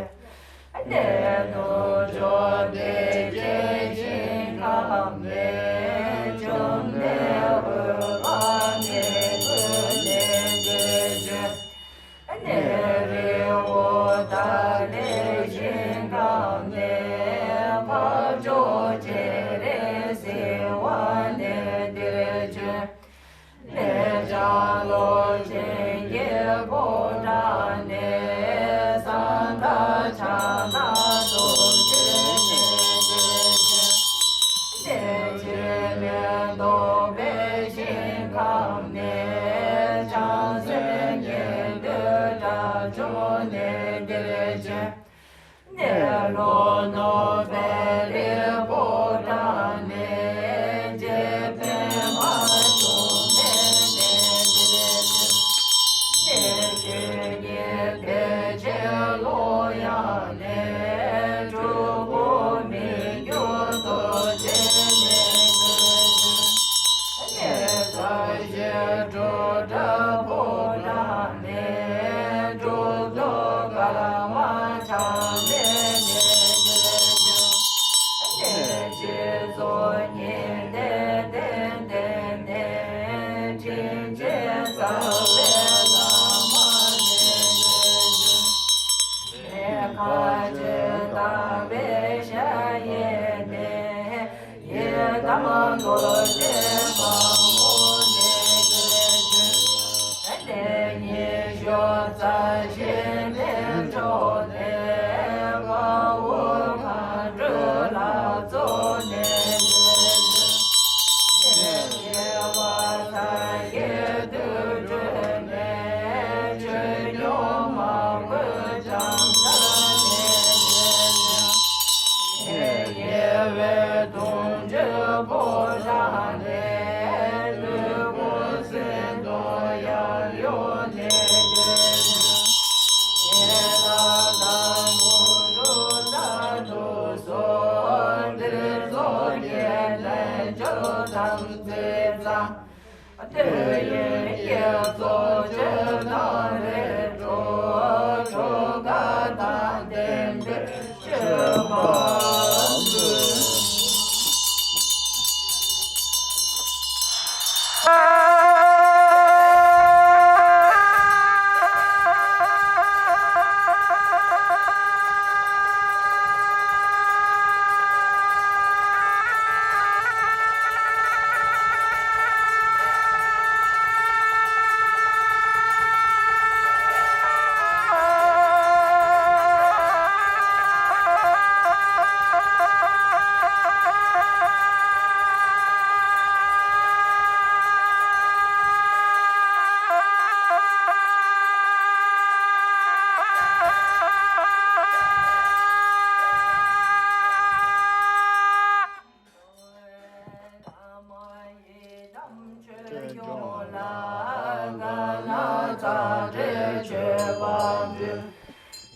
གནས་ལུང་ཕྱོགས་བདེ་ཆེན་ཞིང་ཁམས་ནས། བཅོམ་ལྡན་འོད་དཔག་མེད་སྐུ་ལས་འདས་བྱོན། གནས་རི་འོད་དཔག་མེད་ཞིང་ཁམས་ནས། འཕགས་མཆོག་སྤྱན་རས་གཟིགས་དབང་ལས་འདས་བྱོན། གནས་བྱང་ལོ་ཆེན་གྱི་ཕོ་བྲང་ནས། གསང་བདག་ཕྱག་ན་རྡོ་རྗེ་ལས་འདས་བྱོན། གནས་བྱེ་མའི་ཏོག་པའི་ཞིང་ཁམས་ནས། བྱང་སེམས་ཉན་ཐོས་དགྲ་བཅོམ་ལས་འདས་བྱོན། གནས་ལུང་ནོར་བུའི་རི་ཕོ་བྲང་ནས། རྗེ་བཙུན་མ་བྱུང་ལས་འདས་བྱོན། གནས་ཆོས་ཉིད་བདེ་ཆེན་ཀློང་ཡངས་ནས། སྤྲུལ་སྐུ་མི་འགྱུར་རྡོ་རྗེ་ལས་འདས་བྱོན། གནས་ས་གཞི་སྒྲུབ་གྲྭ་ཕོ་བྲང་ནས། གྲུབ་ཐོབ་ཀརྨ་ཆེན་ལས་འདས་བྱོན། གནས་སྤྱི་གཙུག་ཉི་ཟླའི་གདན་སྟེང་ནས། དྲིན་ཅན་རྩ་བའི་བླ་མ་ལས་འདས་བྱོན། གནས་མཁའ་སྤྱོད་དག་པའི་ཞལ་དབྱིངས་ནས། ཡི་དམ་རྡོ་རྗེ་དཔའ་མོ་ལས་འདས་བྱོན། གནས་ཉི་ཤུ་རྩ་བཞིའི་གནས་མཆོག་ནས། དཔའ་བོ་མཁའ་འགྲོའི་ལྷ་ཚོགས་ལས་འདས་བྱོན། གནས་བྱེ་བ་ཚ་ཡི་དུར་ཁྲོད་ནས། ཆོས་སྐྱོང་མ་མགོན་ལྕམ་དྲལ་ལས་འདས་བྱོན། ཉེ་བའི་དུང་ཆོས་ཕོ་བྲང་ནས། སྤྲུལ་སྐུ་སེང་གེ་ཡབ་ཡུམ་ལས་འདས་བྱོན། ཡི་དམ་དང་དངོས་གྲུབ་མཐར་ཐུག་སོགས། ཏེ་ཚོགས་ཀྱི་རྣལ་འབྱོར་ཐམས་ཅད་ཚང་། ལྷོད་ཡངས་དཀྱིལ་འཁྱིལ་ཆོས་དང་རེ་འགྲོ། གྲོལ་དཀའ་དང་ལྡན་པའི་སྤྱོད་པ་མཛོད།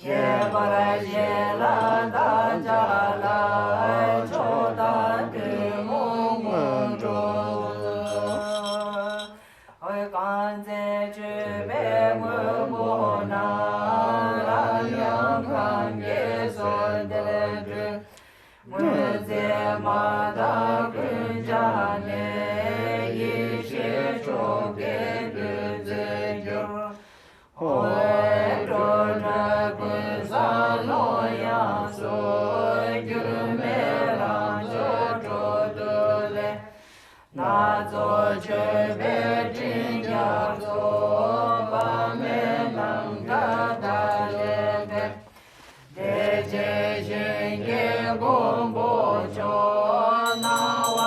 ཁྱད་པར་ཞི་ལ་དང་ཆགས་ལ་མཆོག་དང་ཐུན་མོང་དངོས་གྲུབ། གང་ཚེ་སྤྱོད་པའི་དངོས་པོ་རྣམས། རང་ཡང་གང་གིས་བཟོད་དེར་སྤྲུལ། དངོས་མཛད་མ་དག་ཀུན་སྦྱངས་ནས། ཡེ་ཤེས་མཆོག་གི་བདུད་རྩི། མཆོད་པའི་སྤྲིན་རྒྱ་མཚོ། དཔག་མེད་རྣམ་ཐར་བདག་ལས་འཕེལ། བདེ་ཆེན་ཞིང་གི་མགོན་པོ་མཆོག། སྣང་བ་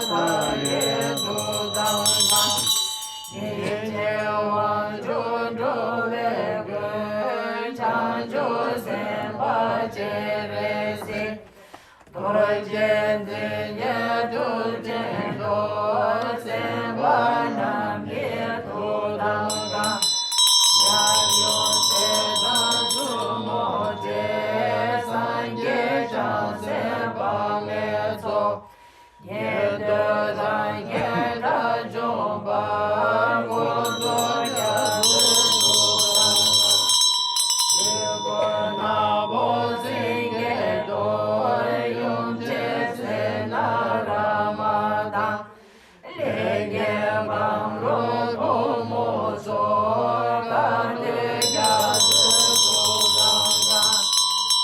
མཐའ་ཡས་ཐུགས་དམ་བཟང་། ཉིན་བྱེད་དབང་ཕྱུག་འགྲོ་བའི་མགོན། བྱང་ཆུབ་སེམས་དཔའ་སྤྱན་རས་གཟིགས། རྡོ་རྗེ་འཛིན་བྱེད་ཐུགས་ཆེན་ཏོག། སེམས་དཔའ་རྣམས་ཀྱི་ཐུགས་དམ་བཟང་། ཡབ་ཡུམ་སྲས་དང་བཙུན་མོ་བཅས། སངས་རྒྱས་བྱང་སེམས་དཔག་མེད་ཚོགས། ཉན་ཐོས་དང་མཁྱེན་དགྲ་བཅོམ་པ། འཁོར་ཚོགས་རྒྱ་མཚོའི་ཐུགས་དམ་བཟང་། དྲི་ཀོ་ནག་པོ་སེང་གེ་གདོང་། ཡུམ་ཆེན་སེར་སྣ་རཱ་མ་དང་། ལས་མཁན་གང་རུང་ཕོ་མོ་སོགས། དཀའ་ཐུབ་རྒྱ་མཚོའི་ཐུགས་དམ་བཟང་།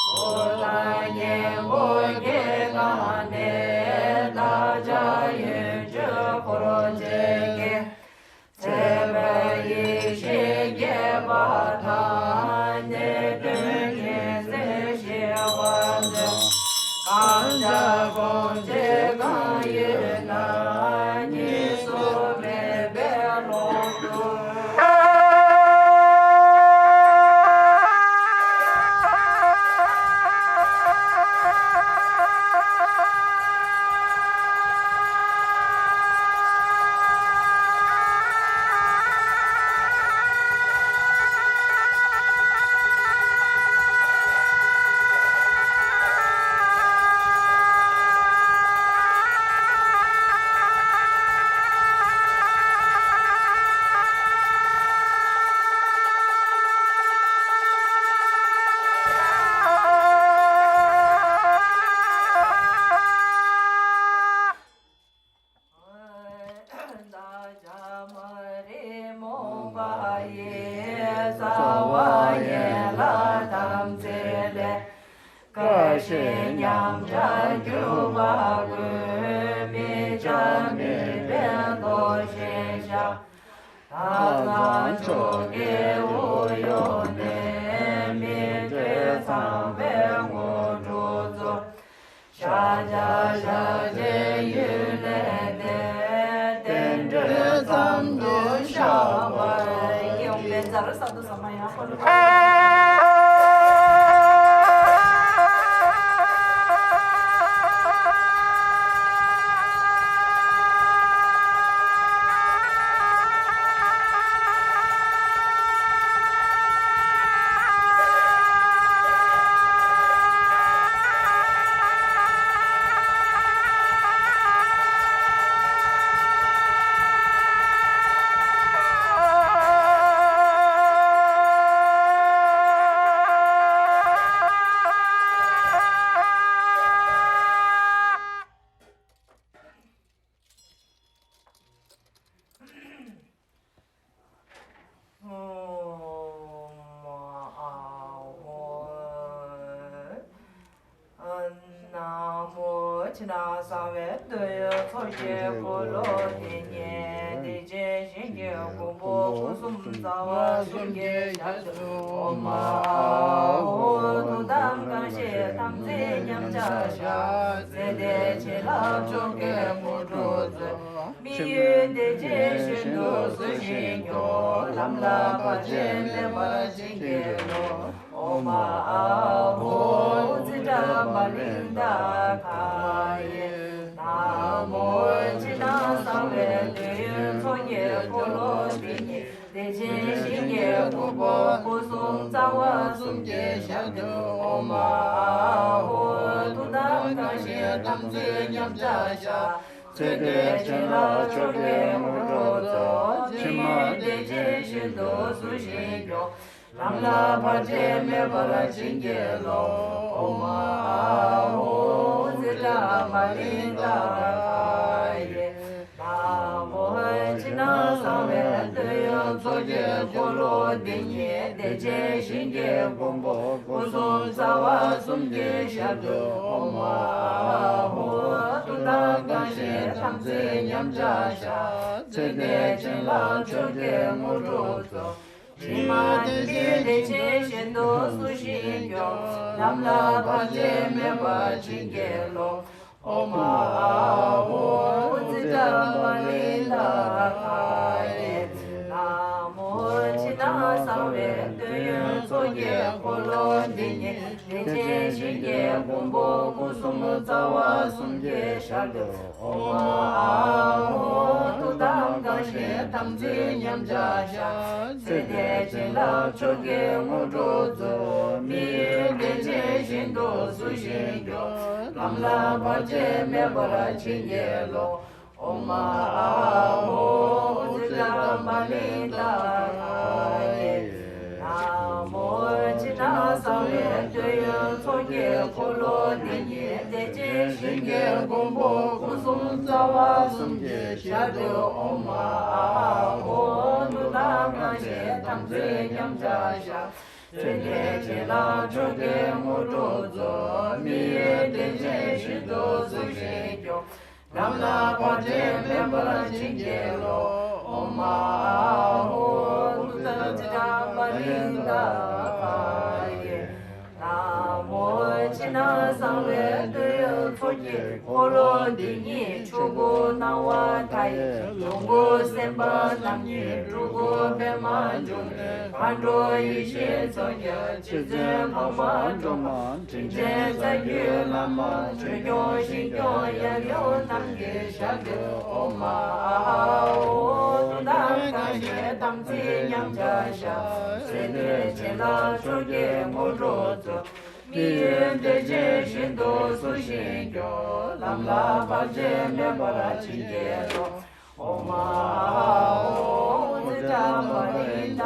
གྲུབ་དང་གཉེན་པོ་གྱི་ངང་ནས། བདག་ཅག་ཡོན་མཆོད་འཁོར་བཅས་ཀྱི། ཚེ་འཕོས་ཡེ་ཤེས་རྒྱས་པ་དང་། གནས་དོན་རྒྱུན་འཛིན་ཞི་བར་མཛོད། གང་ལ་གང་བྱེད་གང་ཡོད་ན། གཉིས་སུ་མེད་པའི་ལོངས་སྐུ། བདག་ཅག་མ་རིག་རྨོངས་པ་ཡི། རྩ་བ་ཡན་ལག་དམ་ཚིག་ལས། འགའ་ཞིག་ཉམས་ཆག་གྱུར་པ་ཀུན། དམིགས་བྱ་མེད་པའི་མདོ་ཞེས་བྱ། ལྷ་ཚངས་མཆོག་གི་དབུ་གཡོགས་ནས། སྨིན་གྲོལ་ཚངས་པའི་དངོས་གྲུབ་སྩོལ། ཤཱཀྱ་ཤཱཀྱའི་ཡུལ་ལས་འདས། བསྟན་འགྲོའི་མཚམས་སུ་བཞག་པར་བགྱི། ཡོངས་པའི་ཛ་ར་ས་དུ་ས་མ་ཡ་ཧོ་ལུ། ཨོཾ་ཨཱཿཧཱུྃ། ན་མོ། ཕྱི་ནང་གསང་བའི་འདོད་ཡོན་ཚོགས་ཀྱི་འཁོར་ལོ་འདི་ཉིད། བདེ་ཆེན་ཞིང་གི་མགོན་པོ་སྐུ་གསུམ་རྩ་བ་གསུམ་གྱི་ཞབས་སུ། ཨོཾ་ཨཱཿཧཱུྃ། ཐུགས་དམ་བསྐང་ཞིང་དམ་ཚིག་ཉམས་ཆག་བཤགས། ཚེ་འདིའི་བྱིན་རླབས་མཆོག་གི་དངོས་གྲུབ་སྩོལ། དམིགས་ཡུལ་བདེ་ཆེན་ཞིང་དུ་བསུ་ཞིང་སྐྱོང་། ལམ་ལ་བར་ཆད་མེད་པར་བྱིན་གྱིས་རློབས། ཨོཾ་ཨཱཿཧཱུྃ། ཙི་ཏྲ་མ་ལིང་ཏ་ཀ་ཡེ་ནམ་མོ། ཕྱི་ནང་གསང་བའི་འདོད་ཡོན་ཚོགས་ཀྱི་འཁོར་ལོ་འདི་ཉིད། བདེ་ཆེན་ཞིང་གི་མགོན་པོ་སྐུ་གསུམ་རྩ་བ་གསུམ་གྱི་ཞབས་སུ། ཨོཾ་ཨཱཿཧཱུྃ། ཐུགས་དམ་བསྐང་ཞིང་དམ་ཚིག་ཉམས་ཆག་བཤགས། ཚེ་འདིའི་བྱིན་རླབས་མཆོག་གི་དངོས་གྲུབ་སྩོལ། ཕྱི་མ་བདེ་ཆེན་ཞིང་དུ་བསུ་ཞིང་སྐྱོང་། ལམ་ལ་བར་ཆད་མེད་པར་བྱིན་གྱིས་རློབས། ཨོཾ་ཨཱཿཧཱུྃ། ཙི་ཏྲ་མ་ལིང་ཏ་ཀ་ཡེ་ནམ་མོ། ཕྱི་ནང་གསང་བའི་འདོད་ཡོན་ཚོགས་ཀྱི་འཁོར་ལོ་འདི་ཉིད། བདེ་ཆེན་ཞིང་གི་མགོན་པོ་སྐུ་གསུམ་རྩ་བ་གསུམ་གྱི་ཞབས་སུ། ཨོཾ་ཨཱཿཧཱུྃ། ཐུགས་ དང་གང་ཞིག་དམ་ཚིག་ཉམས་ཆག་བཞག་ཚེ་འདིར་བྱིན་རླབས་ཆོས་ཀྱི་དངོས་གྲུབ་སྩོལ། དྲི་མ་དེ་བཞིན་བདེ་ཆེན་ཞིང་དུ་བསུ་ཞིང་སྐྱོང་། ལམ་ལ་བར་ཆད་མེད་པར་བྱིན་གྱིས་རློབས། ཨོཾ་ཨཱཿཧཱུྃ་ཙིཏྟ་པ་ལི་ཏ་ག་ཡེ། ན་མོ། ཕྱི་ནང་གསང་བའི་དོན་ཡོད་ཚོགས་ཀྱི་འཁོར་ལོ་འདི་ཉིད་བདེ་ཆེན་ཞིང་གི་མགོན་པོ་སྐུ་གསུམ་རྩ་བ་གསུམ་གྱི་ཞབས་ཏོག་ཨོཾ་ཨཱཿཧཱུྃ། ཐུགས་དམ་བསྐང་ཞིང་དམ་ཚིག་ཉམས་ཆག་བཞག་ཚེ་འདིར་བྱིན་རླབས་ཆོས་ཀྱི་དངོས་གྲུབ་སྩོལ། མི་ཡུལ་བདེ་ཆེན་ཞིང་དུ་བསུ་ཞིང་སྐྱོང་། ལམ་ལ་བར་ཆད་མེད་པར་བྱིན་གྱིས་རློབས། ཨོཾ་ཨཱཿཧཱུྃ་ཙིཏྟ་པ་ལི་ཏ་ག་ཡེ། ན་མོ། ཕྱི་ནང་གསང་བའི་དོན་ཡོད་ཚོགས་ཀྱི་འཁོར་ལོ་འདི་ཉིད་བདེ་ཆེན་ཞིང་གི་མགོན་པོ་སྐུ་གསུམ་རྩ་བ་གསུམ་གྱི་ཞབས་ཏོག་ཨོཾ་ཨཱཿཧཱུྃ། ཐུགས་དམ་བསྐང་ཞིང་དམ་ཚིག་ཉམས་ཆག་བཞག་ཚེ་འདིར་བྱིན་རླབས་ཆོས་ཀྱི་དངོས་གྲུབ་སྩོལ། མི་ཡུལ་བདེ་ཆེན་ཞིང་དུ་བསུ་ཞིང་སྐྱོང་། ལམ་ལ་བར་ཆད་མེད་པར་བྱིན་གྱིས་རློབས། ཨོཾ་ཨཱཿཧཱུྃ་ཙིཏྟ་པ་ལི་ཏ་ག་ཡེ། ན་མོ། ཕྱི་ནང་གསང་བའི་དོན་ཡོད་ཚོགས་ཀྱི་འཁོར་ལོ་འདི་ཉིད་ཆོས་སྐུ་སྣང་བ་མཐའ་ཡས། ལོངས་སྐུ་སེམས་དཔའ་རྣམ་གཉིས་སྤྲུལ་སྐུ་པདྨ་འབྱུང་གནས། མཁའ་འགྲོ་ཡེ་ཤེས་མཚོན་རྒྱལ་རྗེ་བཙུན་འཕགས་མ་སྒྲོལ་མ། དྲིན་ཅན་རྩ་བརྒྱུད་བླ་མ་ཆོས་སྐྱོང་ཞིང་སྐྱོང་ཡབ་ཡུམ་རྣམས་ཀྱི་ཞབས་ཏོག་ཨོཾ་ཨཱཿཧཱུྃ། ཐུགས་དམ་བསྐང་ཞིང་དམ་ཚིག་ཉམས་ཆག་བཞག་ཚེ་འདིར་བྱིན་རླབས་ཆོས་ཀྱི་དངོས་གྲུབ་སྩོལ། མི་ཡུལ་བདེ་ཆེན་ཞིང་དུ་བསུ་ཞིང་སྐྱོང་། ལམ་ལ་བར་ཆད་མེད་པར་བྱིན་གྱིས་རློབས། ཨོཾ་ཨཱཿཧཱུྃ་ཙིཏྟ་པ་ལི་ཏ་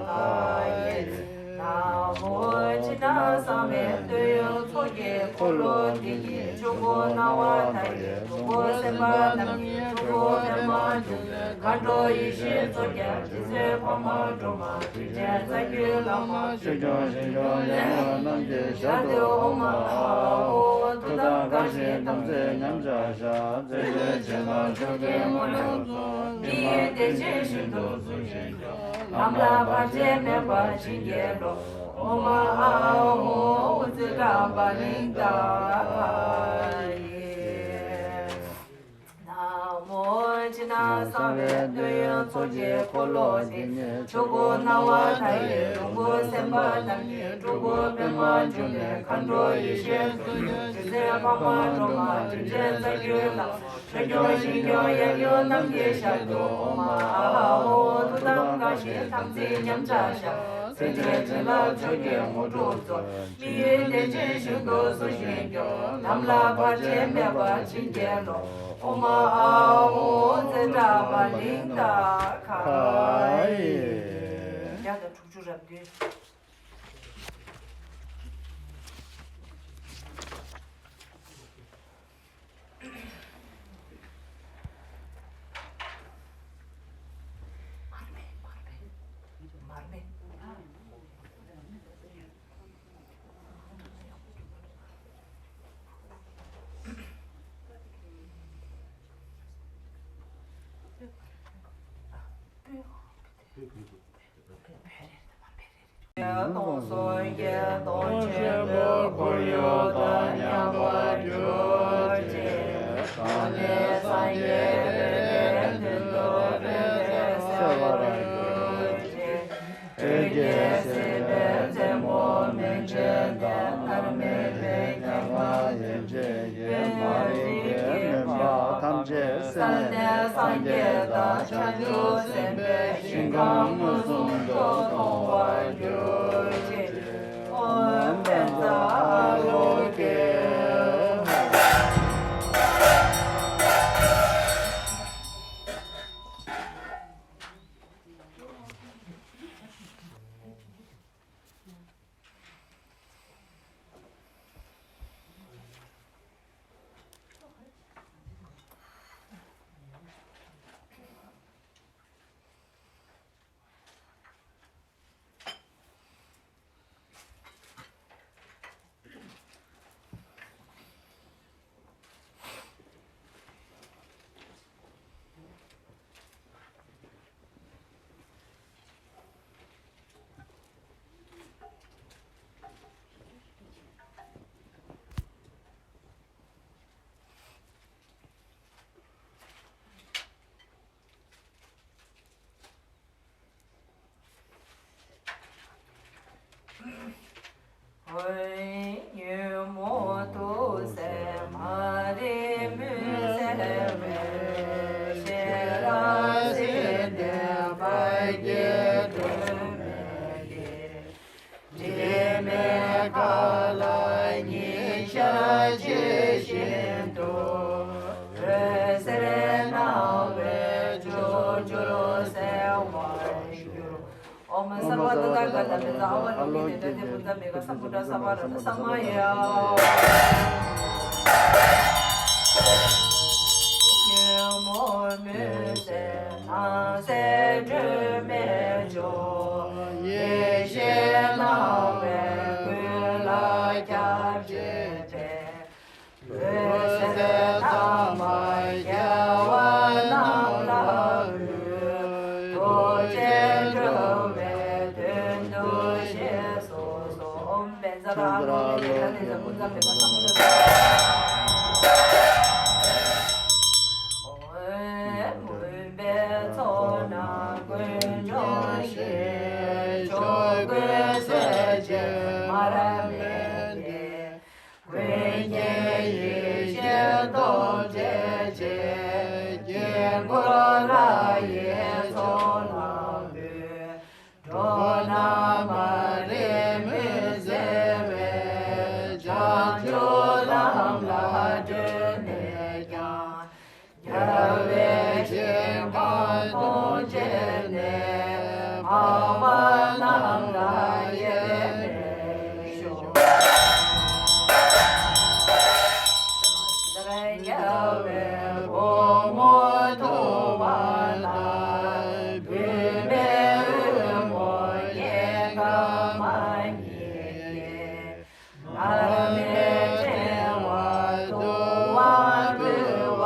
ག་ཡེ། ན་མོ། ཕྱི་ནང་གསང་བའི་དོན་ཡོད་ཚོགས་ཀྱི་འཁོར་ལོ་འདི་ཉིད་ཆོས་སྐུ་སྣང་བ་མཐའ་ཡས། ལོངས་སྐུ་སེམས་དཔའ་རྣམ་གཉིས་སྤྲུལ་སྐུ་པདྨ་འབྱུང་གནས། མཁའ་འགྲོ་ཡེ་ཤེས་མཚོན་རྒྱལ་རྗེ་བཙུན་འཕགས་མ་སྒྲོལ་མ། དྲིན་ཅན་རྩ་བརྒྱུད་བླ་མ་ཆོས་སྐྱོང་ཞིང་སྐྱོང་ཡབ་ཡུམ་རྣམས་ཀྱི་ཞབས་ཏོག་ཨོཾ་ཨཱཿཧཱུྃ། ཐུགས་དམ་བསྐང་ཞིང་དམ་ཚིག་ཉམས་ཆག་བཞག་ཚེ་འདིར་བྱིན་རླབས་ཆོས་ཀྱི་དངོས་གྲུབ་སྩོལ། མི་ཡུལ་བདེ་ཆེན་ཞིང་དུ་བསུ་ཞིང་སྐྱོང་། ལམ་ལ་བར་ཆད་མེད་པར་བྱིན་གྱིས་རློབས། ཨོཾ་ཨཱཿཧཱུྃ་ཙིཏྟ་པ་ལི་ཏ་ག་ཡེ། ན་མོ། ཕྱི་ནང་གསང་བའི་དོན་ཡོད་ཚོགས་ཀྱི་འཁོར་ལོ་འདི་ཉིད་ཆོས་སྐུ་སྣང་བ་མཐའ་ཡས། ལོངས་སྐུ་སེམས་དཔའ་རྣམ་གཉིས་སྤྲུལ་སྐུ་པདྨ་འབྱུང་གནས། མཁའ་འགྲོ་ཡེ་ཤེས་མཚོན་རྒྱལ་རྗེ་བཙུན་འཕགས་མ་སྒྲོལ་མ། དྲིན་ཅན་རྩ་བརྒྱུད་བླ་མ་ཆོས་སྐྱོང་ཞིང་སྐྱོང་ཡབ་ཡུམ་རྣམས་ཀྱི་ཞབས་ཏོག་ཨོཾ་ཨཱཿཧཱུྃ། ཐུགས་དམ་བསྐང་ཞིང་དམ་ཚིག་ཉམས་ཆག་བཞག་ཚེ་འདིར་བྱིན་རླབས་ཆོས་ཀྱི་དངོས་གྲུབ་སྩོལ། མི་ཡུལ་བདེ་ཆེན་ཞིང་དུ་བསུ་ཞིང་སྐྱོང་། ལམ་ལ་བར་ཆད་མེད་པར་བྱིན་གྱིས་རློབས། ཨོཾ་ཨཱཿཧཱུྃ་ཙིཏྟ་པ་ལི་ཏ་ག་ཡེ། བརྒྱ་དང་དྲུག་ཅུ་རེ་བདུན། སྟོང་གསུམ་གྱི་སྟོང་ཆེན་པོའི་ཁོར་ཡུག་དང་མཉམ་པར་གྱུར་ཅིག་གང་ལས་སངས་རྒྱས་རེ་རེའི་མདུན་དུ་རེ་རེ་གསལ་བར་གྱུར་ཅིག་འོད་ཀྱིས་སྲིད་པའི་རྩེ་མོ་མན་ཆད་དང་མནར་མེད་པའི་ཁྱབ་པ་ཡན་ཆད་ཀྱི་མ་རིག་པའི་མུན་པ་ཐམས་ཅད་བསལ་ནས་སངས་རྒྱས་དང་བྱང་ཆུབ་སེམས་དཔའི་ཞིང་ཁམས་མངོན་སུམ་དུ་མཐོང་བར་གྱུར་ཅིག་ཨོཾ་བཛྲ་ཨ་ལོ་ཀེ། འགྱུར་གསལ་བར་འགྱུར། ཨོཾ་སརྦ་ཏ་ཏ་ག་ཏ་པེ་ཛ་ཨ་བ་ལོ་ཀི་ཏེ་ཏེ་ཀུན་ཛ་མེ་ག་ས་མུ་དྲ་ས་བ་ར་ཏ་ས་མ་ཡ། ཉོན་མོངས་མུན་སེལ་སྣང་གསལ་སྒྲོན་མེ་མཆོག་ཡེ་ཤེས་སྣང་བས་ཀུན་ལ་ཁྱབ་བྱེད་པའི། འོད་ཟེར་དམ་པ་རྒྱལ་བ་རྣམས་ལ་འབུལ། རྡོ་རྗེ་སྒྲོལ་མའི་དོན་དུ་གཤེགས་སུ་གསོལ། ཨོཾ་བཛྲ་ཨ་ལོ་ཀེ་ཏེ་ཏེ་ཀུན་ཛ་མེ་ག་ས་མུ་དྲ་ས་བ། ཨོཾ་མུན་པའི་ཚོགས་རྣམས་ཀུན་འཇོམས་ཤིང་། ཕྱོགས་ཀུན་སྲེག་བྱེད་མར་མེ་འབར། ཀུན་མཁྱེན་ཡེ་ཤེས་རྡོ་རྗེ་ཆེ། དཀྱིལ་འཁོར་ལྷ་ཡི་ཚོགས་རྣམས་འབུལ། འགྲོ་རྣམས་མ་རིག་མུན་སེལ་བའི། བྱང་ཆུབ་ལམ་ལ་བགྲོད་ནས་ཀྱང་། རྒྱལ་བའི་ཞིང་ཁམས་སྟོང་བརྒྱད་ནས། འཕགས་པ་རྣམས་ལ་ཡེ་ནས་ཤོག་རྒྱལ་བའི་སྒོ་མོ་ཐུག་པ་དང་། བུད་མེད་དབུལ་མོ་སྙིང་ག་མ་ཉིད་ཀྱི། མར་མེ་ཕྲེང་བ་དུ་བ་འབུལ་བ་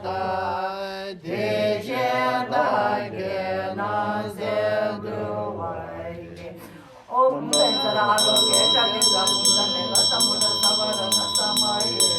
དང་། དེ་བཞིན་བདག་གིས་སྣང་གསལ་འདུལ་བ་ཡི། ཨོཾ་བཛྲ་ཨ་ལོ་ཀེ་ཏེ་ཏེ་ཀུན་ཛ་མེ་ག་ས་མུ་དྲ་ས་བ་ར་ཏ་ས་མ་ཡ།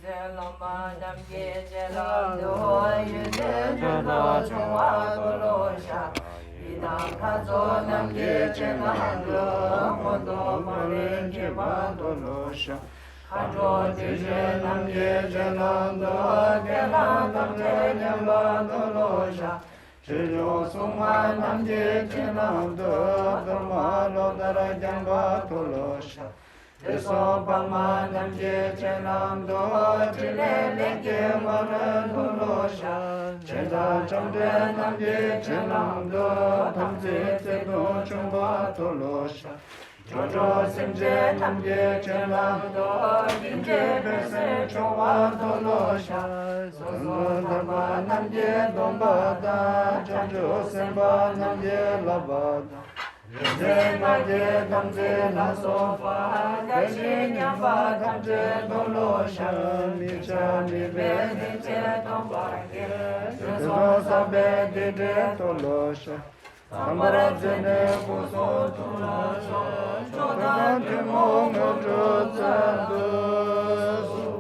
སེམས་ལོག་པ་རྣམས་ཀྱི་སྤྱན་ལམ་དུ། ཡོན་ཏན་དྲན་རྟོག་ཆུང་བ་མཐོལ་ལོ་བཤགས། ཡི་དམ་ལྷ་ཚོགས་རྣམས་ཀྱི་སྤྱན་ལམ་དུ། མངོན་རྟོགས་སྤང་བླང་མཁྱེན་པ་མཐོལ་ལོ་བཤགས། མཁའ་འགྲོ་དྲི་ཞིམ་རྣམས་ཀྱི་སྤྱན་ལམ་དུ། རྒྱ་གར་ཐམས་ཅད་མཉམ་པར་མཐོལ་ལོ་བཤགས། ཆོས་སྐྱོང་སྲུང་མ་རྣམས་ཀྱི་སྤྱན་ལམ་དུ། གཏོར་མ་ལོ་ལྟར་བརྐྱང་པ་མཐོལ་ལོ་བཤགས། དུས་གསུམ་དཔལ་མ་རྣམས་ཀྱི་སྤྱན་ལམ་དུ། ཕྲིན་ལས་ལྷན་སྐྱེས་མ་ལུས་མཐོལ་ལོ་བཤགས། ཆེ་མཐའ་ལྕམ་དྲལ་རྣམས་ཀྱི་སྤྱན་ལམ་དུ། དམ་ཚིག་བརྩེ་གདུང་ཆུང་བ་མཐོལ་ལོ་བཤགས། སྐྱོན་བྲལ་སེམས་ཅན་རྣམས་ཀྱི་སྤྱན་ལམ་དུ། སྙིང་རྗེ་འཕེལ་ཟེར་ཆུང་བ་མཐོལ་ལོ་བཤགས། གསོན་གསུམ་དམ་པ་རྣམས་ཀྱི་སྡོམ་པ་དང་། བྱང་ཆུབ་སེམས་དཔའ་རྣམས་ཀྱི་བསླབ་པ་དང་། རིག་འཛིན་སྔགས་ཀྱི་དམ་ཚིག་ལ་སོགས་པ། བཀའ་བཞིན་ཉམས་པ་ཐམས་ཅད་མཐོལ་ལོ་བཤགས། དམིགས་བྱ་དམིགས་པའི་སྡིག་བཅས་སྟོང་པར་བགྱིས། དུས་གསུམ་བསགས་པའི་སྡིག་སྒྲིབ་མཐོལ་ལོ་བཤགས། ཚངས་པར་སྤྱོད་ནས་སྐུ་གསུང་ཐུགས་ལ་སོགས། མཆོག་དང་ཐུན་མོང་དངོས་གྲུབ་བཙལ་དུ་གསོལ།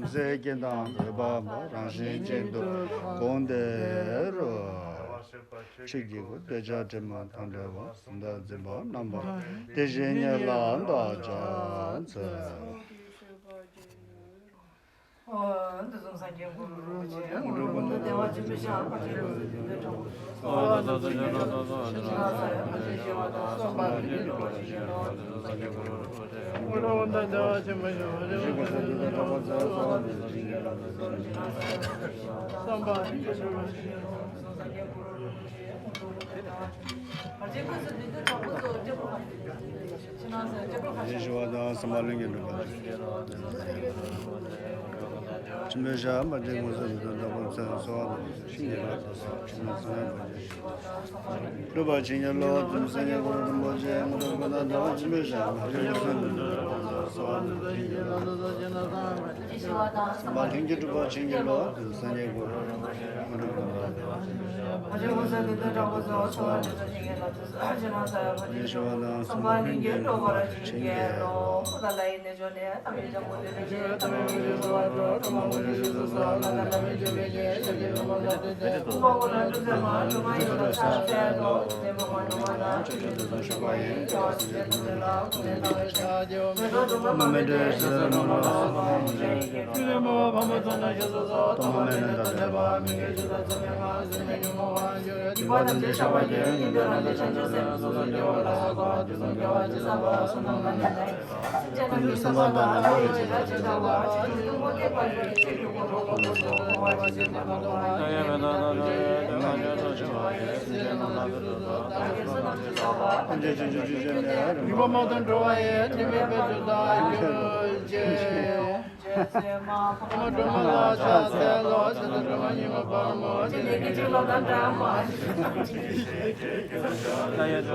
སེམས་ཅན་དང་བོད་པ་རང་བཞིན་ཅན་དུ་དགོངས་ཏེ་རོ། ཆོས་ཀྱི་སྒོ་འདོད་ཆགས་དྲི་མ་དང་བྲལ་བ། གསུམ་དང་འཛིན་པ་རྣམ་པ་དེ་བཞིན་ཉིད་ལ་བདག་ཅག་འཚལ། འདི་གསུངས་སངས་རྒྱས་གུ་རུ་རིན་པོ་ཆེ། བདེ་བ་ཆེན་པོའི་ཞིང་ཁམས་ཆེན་པོའི་འདུས་སྡེ་དྲང་པོ། ཞི་བ་དང་བསམ་པ་ལྷུན་གྱིས་འགྲུབ་པ། ཆེན་པོའི་ཞབས་པད་འབྲིང་གོང་ས་ལུང་པ་བདག་པོ་ཚེ་གསོལ་བ་དང་ཆེན་པོའི་ཚེ་སྲོག་ལ་འགྲུབ་པ་བྱིན་གྱིས་རློབས། སངས་རྒྱས་གུ་རུ་རིན་པོ་ཆེ་སྐུ་ཕྲེང་བཅུ་བདུན་དང་ཆེན་པོའི་ཞབས་པད་འབྲིང་གོང་ས་ལུང་པ་བདག་པོ་ཚེ་སྲོག་ལ་འགྲུབ་པ་བྱིན་གྱིས་རློབས། བསམ་པ་ལྷུན་གྱིས་གྲུབ་པ་བྱིན་གྱིས་རློབས།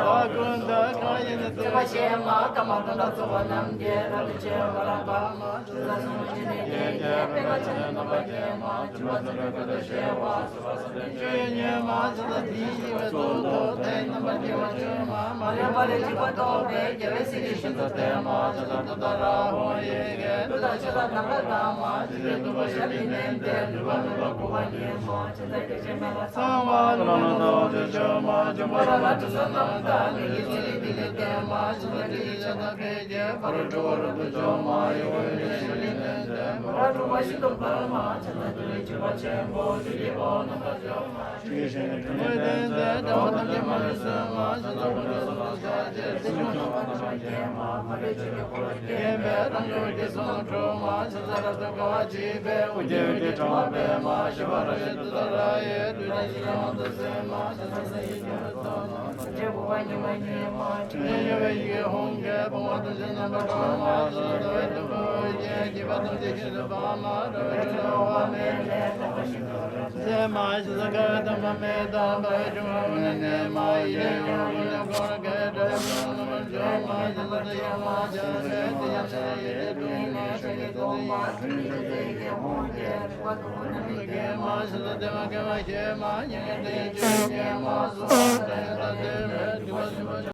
སངས་རྒྱས་གུ་རུ་རིན་པོ་ཆེ་སྐུ་ཕྲེང་བཅུ་བདུན་དང་ཆེན་པོའི་ཞབས་པད་འབྲིང་གོང་ས་ལུང་པ་བདག་པོ་ཚེ་སྲོག་ལ་འགྲུབ་པ་བྱིན་གྱིས་རློབས། ཞི་བ་དང་བསམ་པ་ལྷུན་གྱིས་འགྲུབ་པར་བྱིན་གྱིས་རློབས།